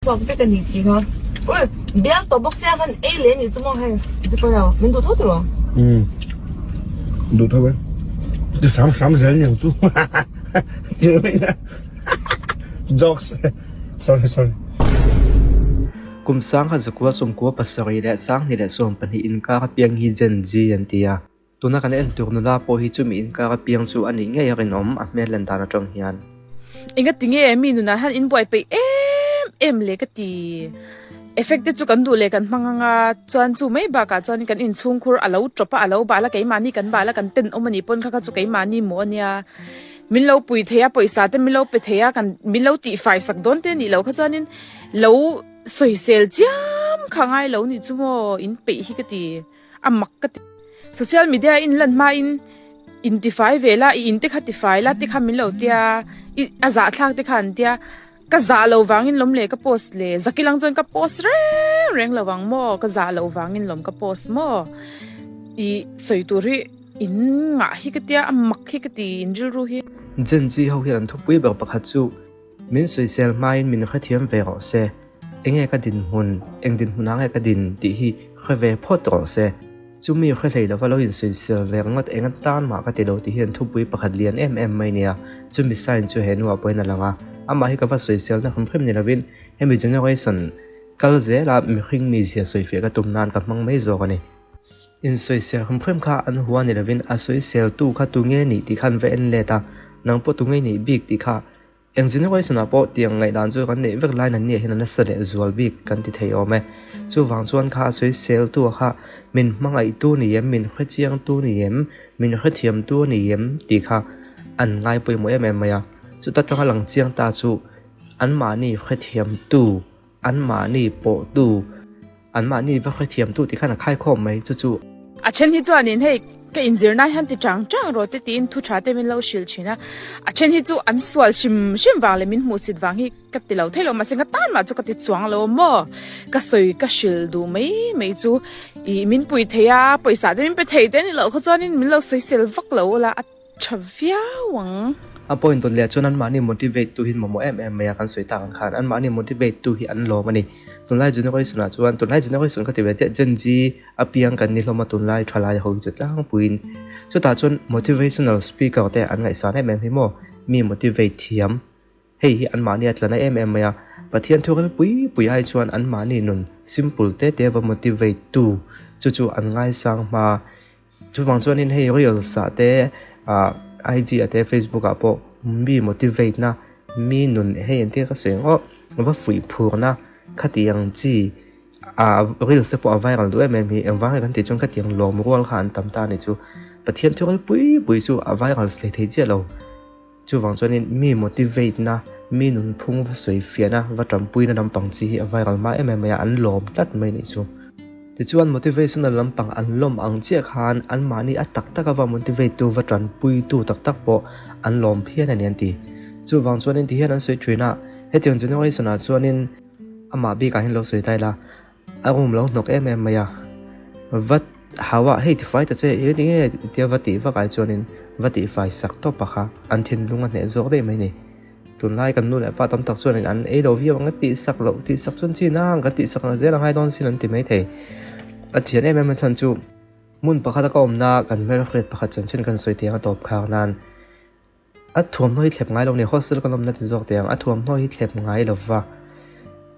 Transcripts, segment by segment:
Chhuak vek a ni tih kha. Ui, bial tawh bawk sia khan ei leh nih chu maw hei ti pawh lo, min duh tho tawh lo. Umm, duh tho e. Ti hram hram zel niang chu. Ti mai na. Jokes. Sorry sorry. Kum 1900 97 leh 2020 inkar apiang hi Gen Z an ti a. Tuna kan en tur nula pawh hi chumi inkar apiang chu a nih ngei a rinawm a hmel lan dan atang hian. Enga tinge mi nunah hian in buai peih em em le ka ti. Effect te chu kan duh leh kan hmang anga chuan chu mai bakah chuan kan inchhungkhur a lo tawp a, a lo bal a, keimahni kan bal a, kan tenawm a nih pawn kha kha chu keimahni maw a nia. Min lo pui thei a, pawisa te min lo pe thei a, kan min lo tihfai sak dawn te a nih loh kha chuanin lo sawisel chiam kha ngai lo nih chu maw in peih hi ka ti. A mak ka ti. Social media in lan hmain in tifai ve la, i in te kha tifai la te kha min lo tia, i a zahthlak te kha an tia, ka zah lo vangin lawm le ka post le, zakilang chuan ka post reng reng lo ang maw, ka zah lo vangin lawm ka post maw, i sawi tur hi in ngah hi ka tia, a mak hi ka ti in rilru hi. Gen Z ho hian an thupui ber pakhat chu Min sawisel hmain min hrethiam ve rawh se. Enge ka dinhmun, eng dinhmunah nge ka din tih hi hre ve phawt rawh se. Chumi hre hlei lova lo insawisel ve ringawt eng atan mah ka ti lo tih hian thupui pakhat lian em em mai nia. Chumi sign chu he nuah pawhin a lang a. Amah hi ka va sawiselna hrim hrim ni lovin hemi generation kal zela mihring mizia sawifiah ka tum nan ka hmang mai zawk a ni. Insawisel hrim hrim kha an hua ni lovin a sawiseltu kha tunge nih tih kha an va en let a, nang pawh tunge nih bik tih kha Eng generation ah pawh tiang ngaihdan chu kan neih vek laiin an nia hian a nasa leh zual bik kan ti thei awm e. Chuvang chuan kha a sawisel tu ah kha min hmangaih tu ni em, min hrechiang tu ni em, min hrethiam tu ni em tih kha an ngai pawimawh em em mai a. Chuta tanga lang chiang ta chu anmahni hrethiam tu, anmahni pawh tu, Anmahni va hrethiam tu tih khan a khaikhawm mai chu chu. A then hi chuanin hei ka inzirna hian ti chang chang rawh te tiin thu tha te min lo hrilh thin a, a then hi chu an sual hrim hrim vang leh min hmuhsit vang hi ka ti lo thei lo mahse nga tan mah chu ka ti chuang lo maw ka sawi ka hrilh duh mai mai chu ih min pui thei a pawisa te min pe thei te a ni loh kha chuanin min lo sawisel vak lo la a tha viau ang. A point dawt leh chuan anmahni motivate tu hi an mamawh em em mai a, kan sawi tak ang khan anmahni motivate tu hi an lawm a ni. Tunlai generation ah chuan tunlai generation ka ti ve chiah Gen Z apiang kan ni hlawm a tunlai thalai ho hi chu tlangpuiin chutah chuan motivational speaker te an ngaihsan em em hi maw mi motivate thiam hei hi anmahni a tlana em em mai a, Pathian thuril pui pui ai chuan anmahni nun simple te te va motivate tu chu chu an ngaisang hma. Chuvang chuanin hei reels ah te ah IG ah te Facebook ah pawh mi motivate na mi nun hei engtin ka sawi ang aw va fuih phur na khatiang chi ah reels te pawh a viral duh em em hi engvang nge kan tih chuan khatiang lawm rual kha an tam ta a nih chu Pathian thu ril pui pui chu a viral hle thei chiah lo chuvang chuanin mi motivate na mi nunphung va sawi fiah na va tanpui na lampang chi hi a viral hma em em mai a an lawm tlat mai a nih chu. Tichuan motivational lampang an lawm ang chiah khan anmahni a tak taka va motivate tu va tanpui tu tak tak pawh an lawm phian a ni an ti. Chuvang chuanin tihian an sawi thin a, hetiang generation ah chuanin amah bikah hian lo sawi ta ila, a room lo hnawk em em mai a, va hau a hei tifai ta che eng enge tia va tih vak ai chuanin va tihfai sak tawp a kha an thinlung a hneh zawk daih mai a ni. Tunlai kan nu leh pa tam tak chuanin an ei lo viau ang a tihsak loh tihsak chuan chi nang kan tihsak ang zel a ngai dawn sin an ti maithei. A chian em em a chhan chu hmun pakhat a ka awmna kan hmelhriat pakhat chanchin kan sawi teh ang a tawp khar nan a thuamhnaw hi thlep ngai lo a ni hostel kan awmna ti zawk teh ang a thuamhnaw hi thlep ngai lo va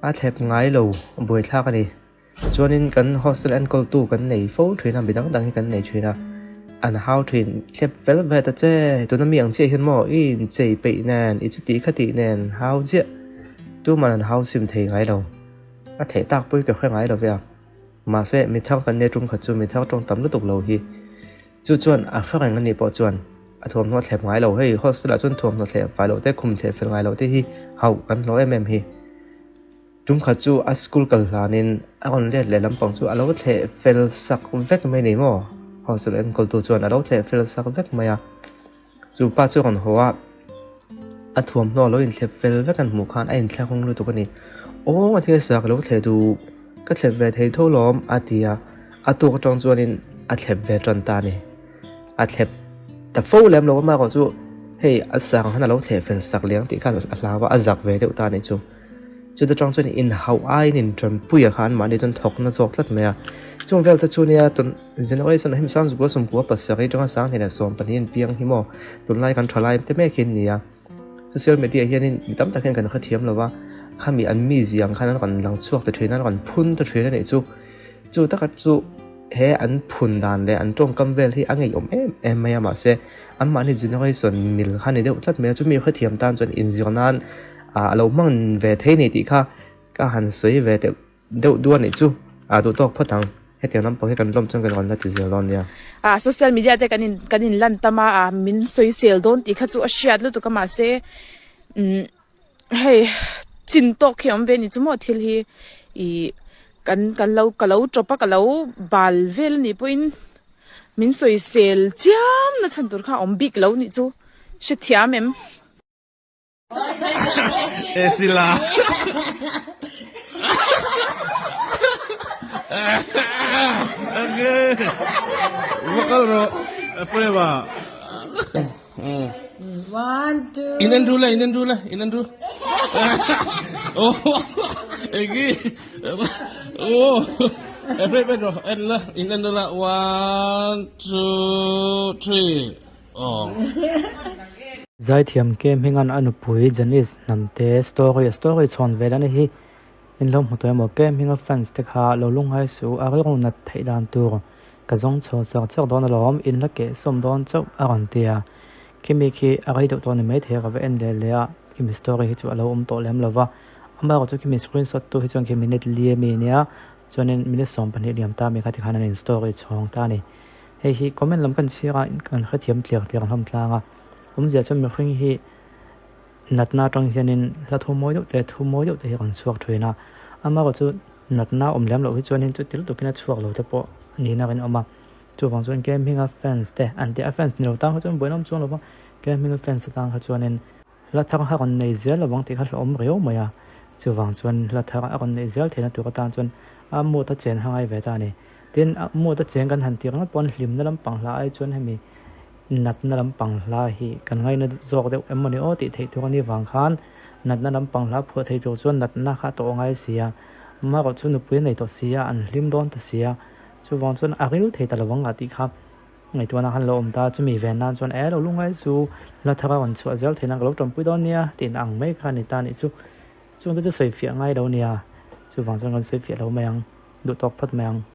a thlep ngai lo buaithlak a ni. Chuanin kan hostel enkawltu kan nei fo thin a, mi dang dang hi kan nei thin a, an hau thin thlep fel ve ta che, tuna mi ang chiah hian maw i inchei peih nen, i chuti khatih nen hau chiah tuman an hau sim thei ngai lo, a theih tak pawh hi ka hre ngai lo ve a, mahse mi thar kan nia tum khat chu mi thar tawng tam lutuk lo hi chu chuan a hre reng anih pawh chuan a thuamhnaw thlep ngai lo, hei hostel ah chuan thuamhnaw thlep fai loh te khum thlep fel ngai loh te hi hauh kan hlawh em em hi. Tumkhat chu a school kal hlanin a rawn let leh lampang chu a lo thleh fel sak vek mai ni maw? Hostel enkawltu chuan a lo thleh fel sak vek mai a. Chu pa chu a rawn haw a, a thuamhnaw a lo inthlep fel vek an hmuh khan a inthlahrung lutuk a ni. Aw a thil sak a lo thleh duh, ka thlep ve thei tho lawm a ti a, a tuk atang chuanin a thlep ve tan ta a ni. A thlep ta fo lem lo amaherawh chu hei a sang han a lo thleh fel sak liang tih kha a hlau a, a zak ve deuh ta a nih chu. Chuta tang chuan inhauh aiin intanpuia kha anmahni chuan thawkna zawk tlat mai a. Chung vel te chu nia tun generation ah hian Sangzukua sawmkua pasarih atanga Sanghnih leh 12 an piang hi maw tunlai kan thalai te mek hi an ni a. Social media hianin mi tam tak hian kan hrethiam lo va, khami an mizia ang khan an rawn lang chhuak ta thin a, an rawn phun ta thin a nih chu. Chu taka chu he an phun dan leh an tawngkam vel hi a ngeiawm em em mai a, mahse anmahni generation mil kha ni deuh tlat mai a, chumi hrethiam tan chuan inzir nan a lo hmang ve thei a ni tih kha ka han sawi ve deuh deuh duh a nih chu, a duh tawk phawt ang, hetiang lampang hi kan lawm chuan kan rawn la ti zel dawn nia. A social media te kan in kan in lan tam a, a min sawisel dawn tih kha chu a hriat lutuk a mahse umm. Hei chin tawk hi a awm ve a ni chu maw thil hi ih kan kan lo ka lo tawp a ka lo bal vel a nih pawhin min sawisel chiam na chhan tur kha a awm bik lo nih chu hrethiam em. One, two. In Andrew la, in Andrew la, in Andrew. Oh, egi. Oh, Efraim Pedro, en la, in Andrew la. One, two, three. Oh. Zaithiam Kem Hminga'n a nupui Janice Hnamte story a story chhawn ve lehna hi in lo hmu tawh emaw Kem Hminga fans te kha lo lungngai suh a rilru nat theih dan tur Ka zawng chho chak chak dawn alawm, in la keh sawm dawn chauh a rawn ti a. Khimi khi a rei deuh tawh ni maithei a, ka va en leh leh a, khimi story hi chu a lo awm tawh lem lo va. Amaherawhchu khimi screenshot tu hi chuan khi minute li ami nia, chuanin minute 12 liam ta mi kha tikhan an in story chhawng ta a ni. Hei hi comment lam kan chhiar a, kan hrethiam tliar tliar hlawm tlang a. Awmzia chuan mihring hi natna atang hianin hla thu mawi deuh te, thu mawi deuh te hi a rawn chhuak thin a. Amaherawhchu Natna awm lem loh hi chuanin chu til tukin a chhuak lo te pawh a nihna kan awm a, chuvang chuan Kem Hminga fans te an tih a fans ni lo tang kha chuan buaina awm chuang lo va, Kem Hminga fans te tang kha chuanin hla thar a rawn nei zel lovang tih kha hlauhawm riau mai a, chuvang chuan hla thar a rawn neih zel theihna tur atan chuan a mood a chen kha ngai ve ta a ni. Tin, a mood a cheng kan han tir ngawt pawn hlimna lampang hla ai chuan hemi natna lampang hla hi kan ngaina zawk deuh em maw ni aw tih theih tur a nih vang khan Natna lampang hla phuah thei tur chuan natna kha a tawh ngai si a, amaherawh chu nupui a nei tawh si a, an hlim dawn ta si a, chuvang chuan a ril thei ta lo ang ah tih kha ngaihtuahna khan lo awm ta, chumi ven nan chuan e lo lungngai chu hla thar a rawn chhuah zel theihna ka lo tanpui dawn nia tih na ang mai kha a ni ta a nih chu, chungte chu sawifiah ngai lo nia, chuvang chuan kan sawifiah lo mai ang, duh tawk phawt mai ang.